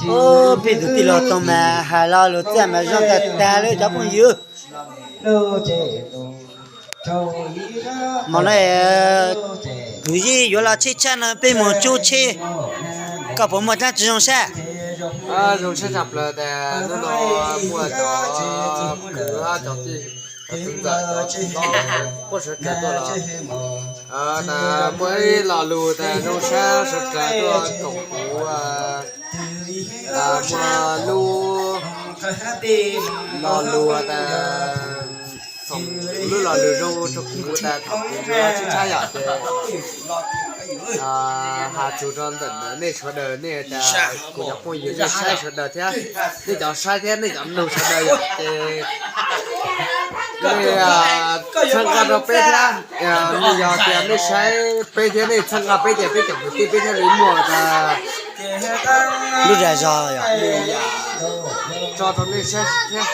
Ub, peb tus tij laug Tooj mas hais lo lus txaj mas zoo tag tag li cov phooj ywg. Hmo no kwv Yij yuav los tsheb tshaj no peb mus tsheb, koj puas muaj dlaab tsi zoo sab? Zoo sab tshaj plaws tas hnub no muaj cov kwv hab cov tij, cov txwv ntxawm, cov tub sawv daws tuaj los, tas muaj ib lo lus tas zoo sab sawv daws tuaj koom kuv, muaj lub lo lus tas, lub lo lus zoo rau kuv tas thaum kuv yuav tsheb tshaj yom ces has txug rau ntawm nej sawv daws, nej tas kuv cov phooj ywg nej saib sawv daws thiab, nej cov saib thiab nej cov mloog sawv daws yom ces nej txhawb nqa rau peb thiab, nej yog tias nej saib peb thiab nej txhawb nqa peb ces peb cov kwv tij peb thiaj li muaj tas lub zog zog yom. Tso rau nej saib thiab.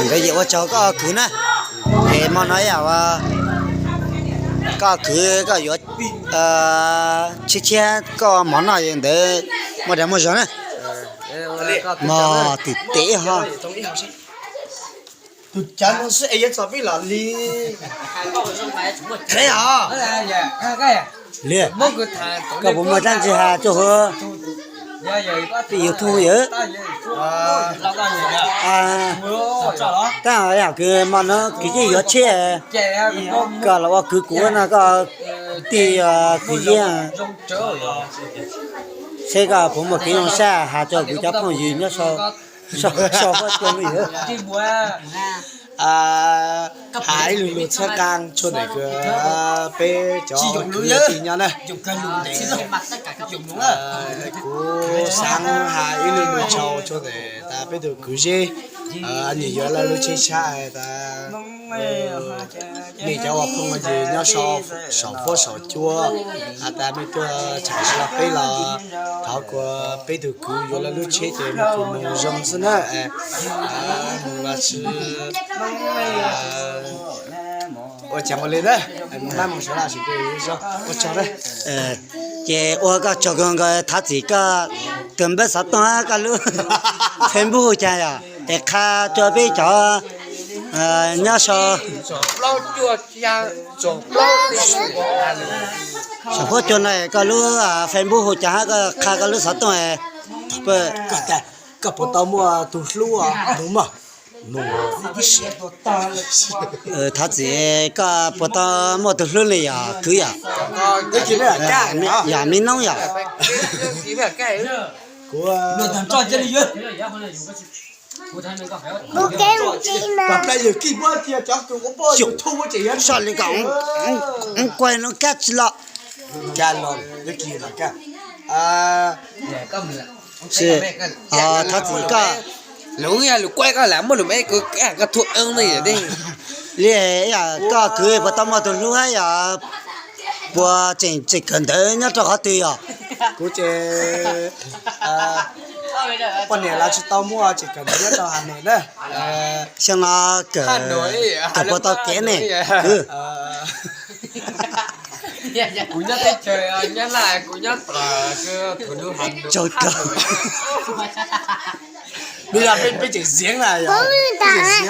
Nkawd yeej ua tsaug koj kwv na. Es hmo no yam koj kwv koj yuav tsheb tshiab koj mov noj ntawd muaj dag muaj zog na. Mog twm teb ho. Tus cav no xwb es yuav txog peb los li. Li, koj puas muaj dlaab tsi has txuj huv? Peb YouTube yawg. Tab yam kws hmo no kwv Yij yuav tsheb, koj los ua kwv kuv no koj tij kwv Yij, seb koj puas muaj kev zoo sab has rua kuv cov phooj ywg nyob sau huab cua no yawg. Has ib lug lug txhawb nqaa txhua ntawm kws peb cov kwv tij nyob na. Kuv xaav has ib lug lug tsaug txhua ntawm tas peb tug kwv Zeb, nwg yuav lawv lub tsheb tshab tas nej cov ua phooj ywg nyob sau huab sau cua has tas mej tuaj tsham sab peb los thov kuas peb tug kwv yuav lawv lub tsheb ces moog kws moog zoo xwb na. Moog los sis ua caag ua le na, moog mab moog sawv laj sis ua tsaug na. Ces ua koj tsaug kawg nkaus Thav Txim, koj tug npawb xov tooj hab koj lub Facebook hu caag yom, es qha rua peb cov nyob sau huab cua no koj lub Facebook hu caag hab koj qha koj lub xov tooj. Koj puas tau muaj tug hlub? Thav Txim, koj puas tau muaj tug hlub le yom kwv yom? Yog mi noob yom. Soj li koj ub kuaj no kab tsi los. Thav Txim, koj lug yog lug kuaj koj lam muaj lug me koj thub eeb ne. Li koj kwv puas tau muaj tug hlub hab yog puas tseem tseem kawm ntawv nyob rau qhov twg yom? Kuv ces poj niam los tsis tau muaj, tseem kawm ntawv nyob rau Has Nois na. Xyoo no kawm puas tau kev ne kwv? Kuv nyob teb chaws Nyab Laj, kuv nyob tom thaum lub Has Nois. Peb tseem ziv na, peb tseem ziv.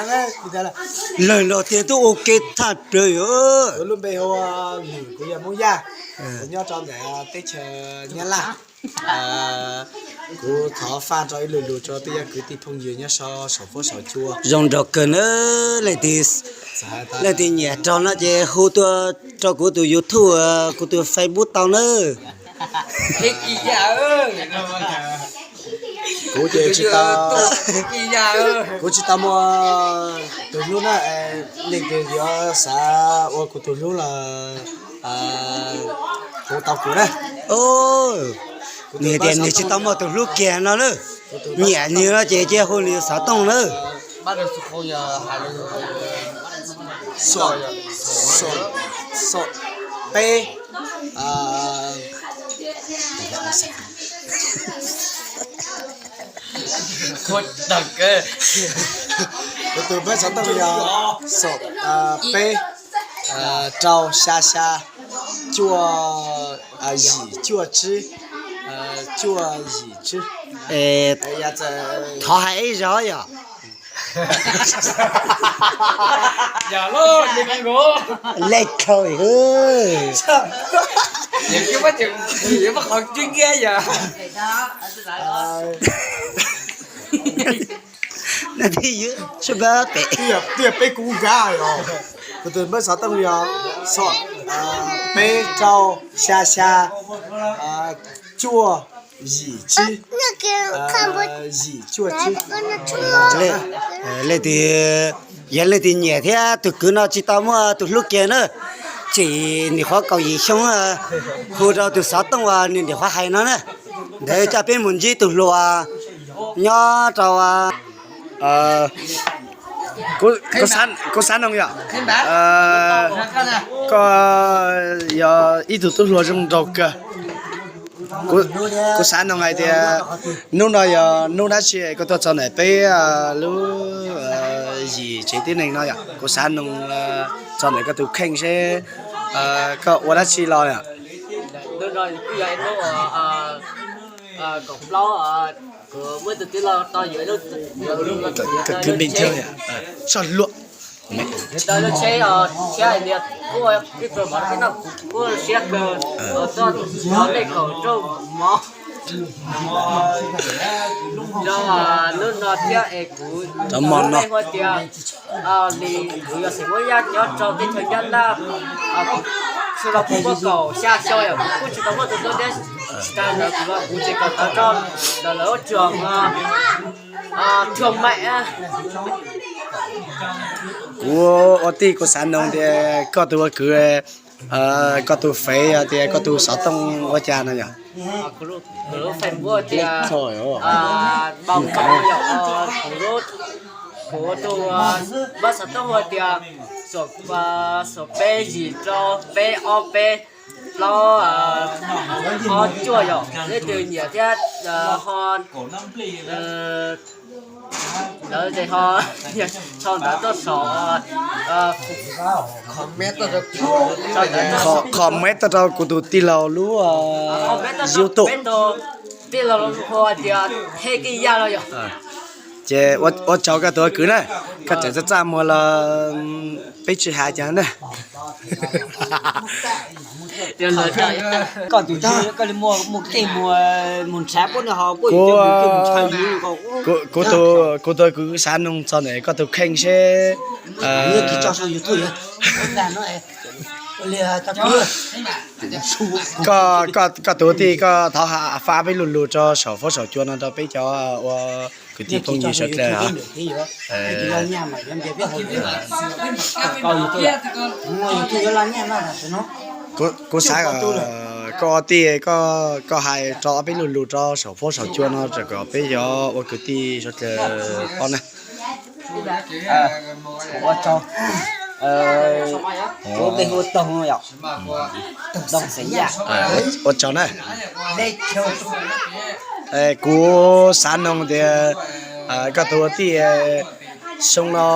Lawg no tias twb ua ke thaj plaws yom. Kuv lub npe hu Lwm, kuv yog Hmoob Yaj, kuv nyob rau ntawm teb chaws Nyab Laj. Kuv thov faj rau ib lug lug rau tej yog kwv tij phooj ywg nyob sau huab sau cua. Zoo nraug kawg na, leej twg nyiam raug no ces hu tuaj rau kuv tus YouTube, kuv tus Facebook tau na. Kuv ces tsis tau, kuv tsis tau muaj tus hlub na, leej twg yuav xav ua kuv tus hlub los hu tau kuv na. Nws tias nws tsis tau muaj tus hlub kiag no na, nyiam nws no ces cia hu nws xov tooj na. Peb, kuv tus npawb xov tooj yog xoom peb rau xya xya cuaj yim cuaj tsib. cuaj yim tsib. Thov hais ib zaug yom. Lej dhau. Tias peb kub nkab os, kuv tus npawb xov tooj yog peb rau xya xya cuaj yim tsib, yim cuaj tsib. Leej twg, yog leej twg nyiam thiab tus kwv no tsis tau muaj tus hlub kiag na, tseem niam qhuav kaum yim xyoo, hu rau tus xov tooj uas nws niam qhuav hais no na. Ntawd coj peb mus ntsib tus hluas nyob rau kuv xav noog yom, koj yog ib tug tub hluas zoo nraug kawg. Kuv xav noog hais tias hnub no yog hnub dab tsi koj tuaj txog ntawm peb lub yim tsev tib neeg no yom, kuv xav noog txog ntawm koj tus kheej seb koj ua dab tsi los yom. Tag lub tsheb thiab kuv kuj siab kawg, txog nej kaum rooj mov. Rau hnub no thiab es kuv hnub no hu tias li kuv yog xeem Huab Yaj nyob rau teb chaws Nyab Laj, kuv xub los kuv muaj kaum xya xyoo yom, kuv kuj tsis tau muaj tus hlub thiab, tsis tas ntawd kuv los kuv tseem kawm ntawv rau ntawm lawv ub tsuag, tsuag maim. Kuv ua tij kuv xav noog tias koj tus ua kwv, koj tus fev yog tias koj tus xov tooj ua cas no yog? Kuv lub Facebook tias, kuv tus npawb xov tooj hu tias xoom peb yim rau peb ob peb plaub ob cuaj yom, leej twg nyiam thiab ho ntawd ces ho sau ntawv tuaj saum, comment tuaj rau kuv tus tij laug lub YouTube. Tij laug hu tias Thej Kij Yaj no yom. Ces ua tsaug koj tus ua kwv na, koj tseem txaj txaj muag los peb tsis hais cas na. Koj tus koj li muaj muaj tej muag mus nrhav puab no ho puab mus ntshaw yus. Kuv tus ua kwv xav noog txog ntawm koj tus kheej seb koj tus ua tij koj thov fab peb lug lug rau saum fuab saum cua no rau peb cov ua kwv tij phooj ywg sawv dlawg. Kuv xav koj ua tij koj hais rau ob peb lug lug rau saum fuab saum cua no kom peb cov ua kwv tij sawv dlawg paub na. Ua tsaug, kuv npe hu Toog yom, Toog Xeem Yaj. Ua tsaug na. Kuv xav noog tias koj tus ua tij, xyoo no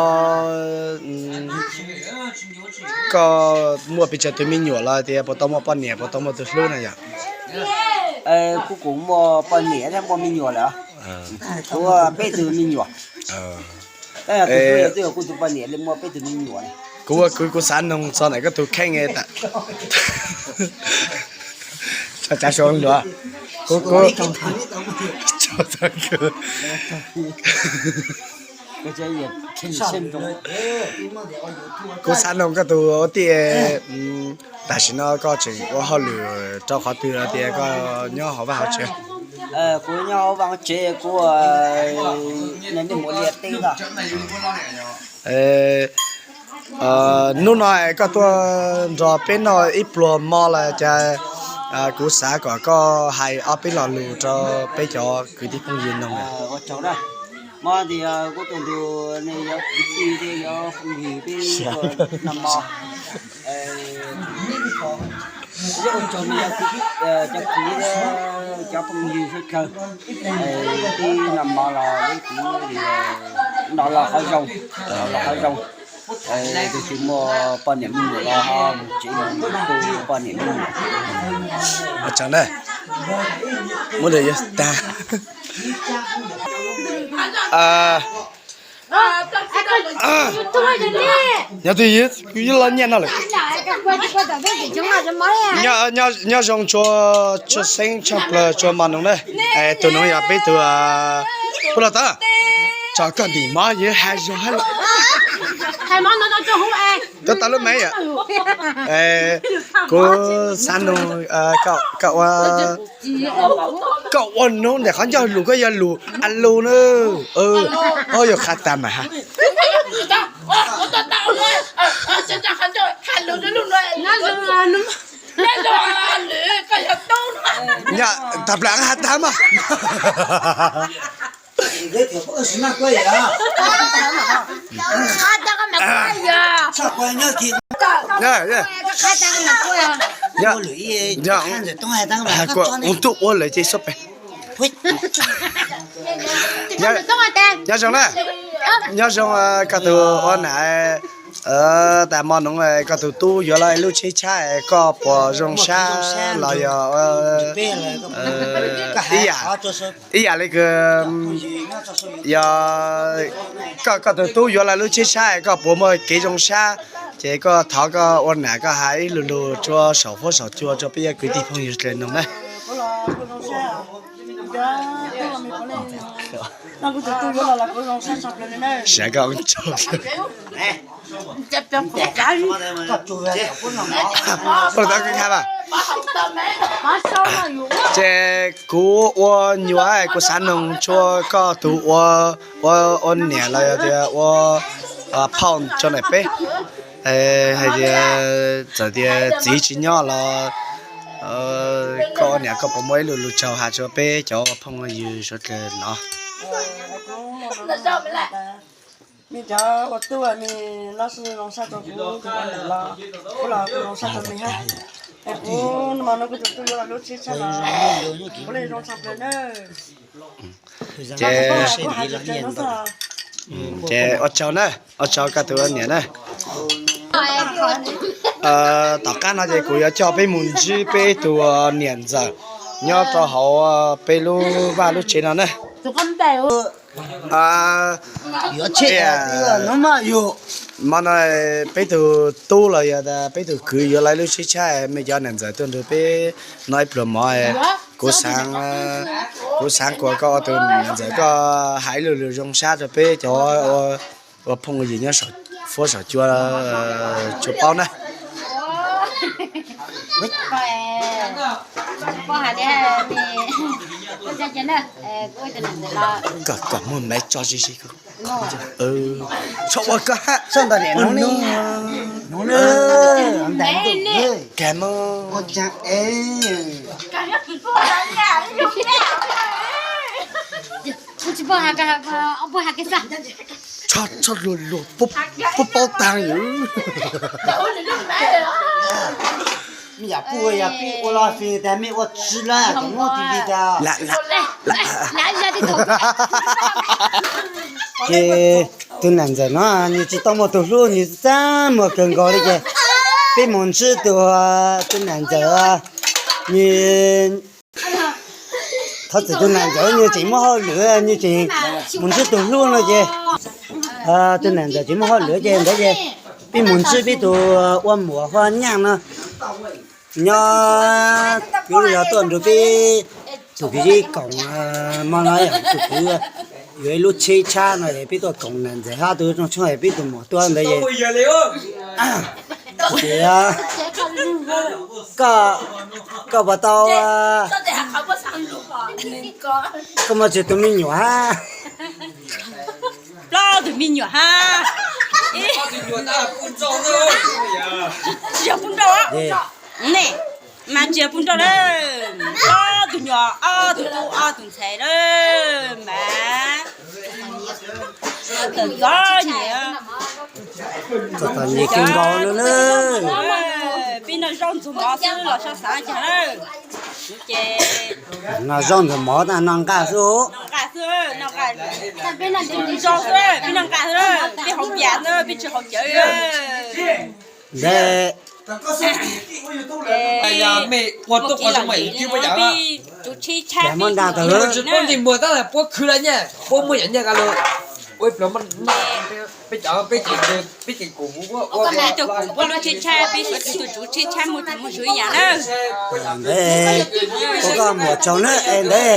koj muaj pes tsawg tus me nyuam los tias puas tau muaj poj niam puas tau muaj tus hlub na yom? Kuv kuj muaj poj niam thiab muaj me nyuam lawm. Kuv peb tug me nyuam. Kuv ua kwv kuv xav noog txog ntawm koj tus kheej. Tsav suav luav, kuv kuv kuv xav noog koj tus ua tij, tam sim no koj tseem ua hauj lwm rau qhov twg los tias koj nyob hauv vaj hauv tsev? Kuv nyob hauv vaj hauv tsev, kuv nej mus liaj teb ntag. Hnub no koj tuaj nrog peb noj ib pluag mov los cas, kuv xav kom koj hais ob peb lo lus rau peb cov kwv tij phooj ywg noog. Ua tsaug na, mog tias kuv tuaj nrog nej cov kwv tij thiab cov phooj ywg peb noj mov. Ua tsaug cov kwv, cov phooj ywg sawv dlawg, peb noj mov los peb kwv noj los qhov zoo, los qhov zoo. Tus tsis muaj poj niam me nyuam los ho mus tsev mus tu poj niam me nyuam. Ua tsaug na. Muab lawm yuav tag. Nyob twg yog los nyiaj no lawm. Nyob zoo tsua, tsua xeeb tshaj plaws tsua mos noog na. Tus noog yog peb tug pub los tau. Tso koj ntim mov yog has zoo hab. Tuaj tau lub me yom. Kuv xav noog, koj ua noog ntawm qhov ncauj lus koj yog lus a lus na. Yog qhav tag mas ha. Tag plaws ha tag mas. Ua ntuj ua lawm ces xub pem. Nyob zoo na, nyob zoo koj tus ua nam, tas mos noog koj tus tub yuav lawm lub tsheb tshab, koj puas zoo sab los yog ib yam, ib yam li kws yog koj, koj tus tub yuav lawm lub tsheb tshab koj puas muaj kev zoo sab, ces koj thov koj ua nam koj has ib lu lug rua saum huab saum cua rua peb cov kwv tij phooj ywg dlawg noog na. Ces kuv ua nyuam, kuv xav noog tsua koj tus ua, ua niam los yog tias ua phauj rua nam peb, hais tias txawm tias txiv tsis nyob los koj ua niam koj puas muaj ib lu lug tsaug has rua peb cov phooj ywg suav dlawg no? Mej cov ua tub, mej no zoo sab rua kuv, kuv ua nam los, kuv los kuv zoo sab rua mej hab. Es kuv no mas no kuv tus tub yuav lawm lub tsheb tshab los, kuv le zoo tshaj plaws na. Ces, ces ua tsaug na, ua tsaug koj tus ua niam na. Tom qab no ces kuv yuav coj peb mus ntsib peb tug niam ntxawm nyob rau hauv peb lub vaj lub tsev no na. Hmo no peb tug tub los yog tas peb tug kwv yuav lawm lub tsheb tshab, mej cov niam ntxawm tuaj nrug peb noj ib pluag mov. Kuv xaav, kuv xaav kuas koj ua tus niam ntxawm koj has ib lu lug zoo sab rua peb cov ua phooj ywg nyob huab saum cua, tsuas paub na. Kom muag maiv tso zis zis. Tso ua koj hab. Kag mog. Tso, tso luag luag, puab paub taag yom. Mej yam puj yog peb ua los fee tas mej ua tsi lawm, tov muab TV tas. Ces tus nam ntxawm no nws tsis tau muaj tus hlub, nws txaj muag kawg nkaus li ces peb mus ntsib tus, tus nam ntxawm, nws, thov txim, tus nam ntxawm nws tseem muaj hauj lwm, nws tseem mus ntsib tus hlub no ces, tus nam ntxawm tseem muaj hauj lwm ces ntawd ces peb mus ntsib peb tus ua muam Huab Nyaj no. Nyob kuv yog tuaj nrug peb tus kwv Koom, hmo no yog tus kwv yuav ib lub tsheb tshab no es peb tuaj koom nam ntxawm hab tus rooj tshoob es peb tus muam tuaj ntawd es tias koj, koj puas tau, koj muaj tsawg tus me nyuam hab? Plaub tug me nyuam hab. Tsis yog pub nrauj, ne, mas tsis yog pub nrauj lawm. Plaub tug nyuam, ob tug tub ob tug ntxhais lawm mas. Txom txom nyem kawg nkaus lawm. Peb noj zaub ntxuag mov xwb los sab xav cas lawm. Ces noj zaub ntxuag mov tas noj nqaj xwb. Peb noj nqaj xwb, peb haus npias xwb, peb tsis haus cawv. Ntawd Ua tuaj qhov zoo mas ib tib muaj yam peb tsuv tsheb tshab peb tsis paub ntsej muag tab sis puab khwv lawm nyaj puab muaj yam nyaj nqa lug ua ib pluag peb cov peb ces peb ces kuv ua puab lub tsheb tshab peb sawv daws tsuv tsheb tshab muaj tsuv muaj zuav ib yam na. Ntawd ua koj muam tsaug na es ntawd.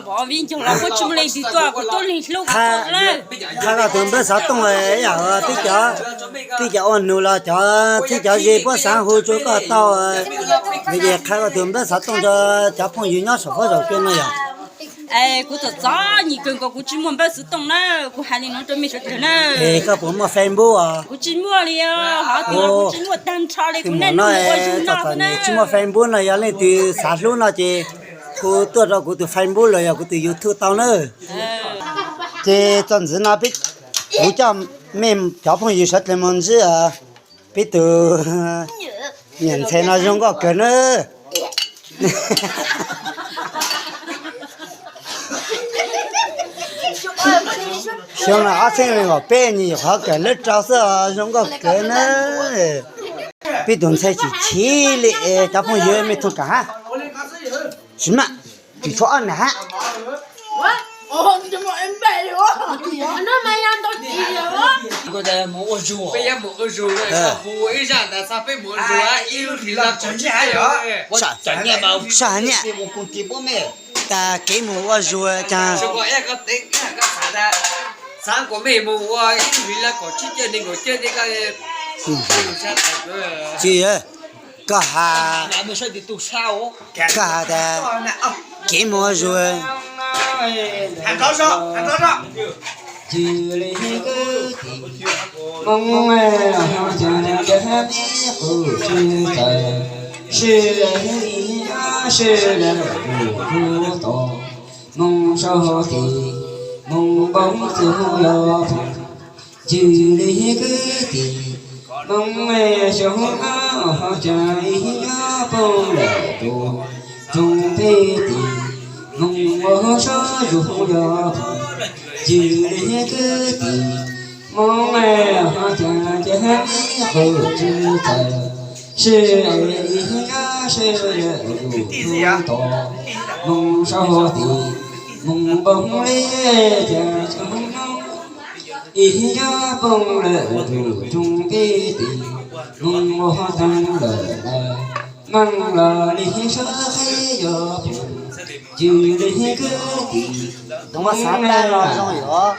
Npov viv ncaus los puab tsis muaj leej twg tuaj kuv tuaj leeg hlub kuv tuaj lawm. Qhab koj tus npawb xov tooj yam tib cov, tib cov ua nug los cov txheeb cov ze puab xav hu rua koj tau. Ces qhab koj tus npawb xov tooj rua cov phooj ywg nyob saum huab saum cua no yog. Kuv txom txom nyem kawg nkaus kuv tsis muaj npawb xov tooj na, kuv hais li no rua mej sawv daws na. Es koj puas muaj Facebook os? Kuv tsis muaj li os, hov twg los kuv tsis muaj tag nrho li, kuv niaj hnub mus ua zug noj xwb na. Tsis muaj Facebook no yog leej twg xav hlub no ces hu tuaj rau kuv tus Facebook los yog kuv tus YouTube tau na. Ces txuas ntxiv no peb, kuv coj mej cov phooj ywg sawv dlawg mus ntsib peb tus niam ntxhais no zoo nkauj kawg na. Xyoo no ob txhiab nees nkaum peb nws nyuam qhuav kawm lab rau xwb zoo nkauj kawg na. Peb tus ntxhais tsis chim li es cov phooj ywg mej thooj kam hab. Tsis mam, tsis tshua ob nag hab. Saj hab nyaj, tas kev mus ua zug caag. Tsis, koj has, koj has tas kev mus ua zug. Tsis li kwv tij, Hmoob ho caag nrug meb qw tsi txawm, sib ib nyob sib lawm mus rua tom Hmoob sau tis, Hmoob npoo txuj yog phoom. Tsis li kwv tij, Hmoob xyoo no ho caag ib nyob poob lawm rua tsoom peb tis, Hmoob ua sab zug yog phoom. Tsis li kwv tij, Hmoob ho caag nrug meb qw tsi txawm, sib ib nyob sib lawm mus rua tom Hmoob sau tis, Hmoob npoo li caag xyoo no ib nyob poob lawm rua tsoom peb tis, Hmoob ua taag lawm lawm, Hmoob los li sab qheb yog phoom. Tsis li kwv tij, Hmoob no zoo yog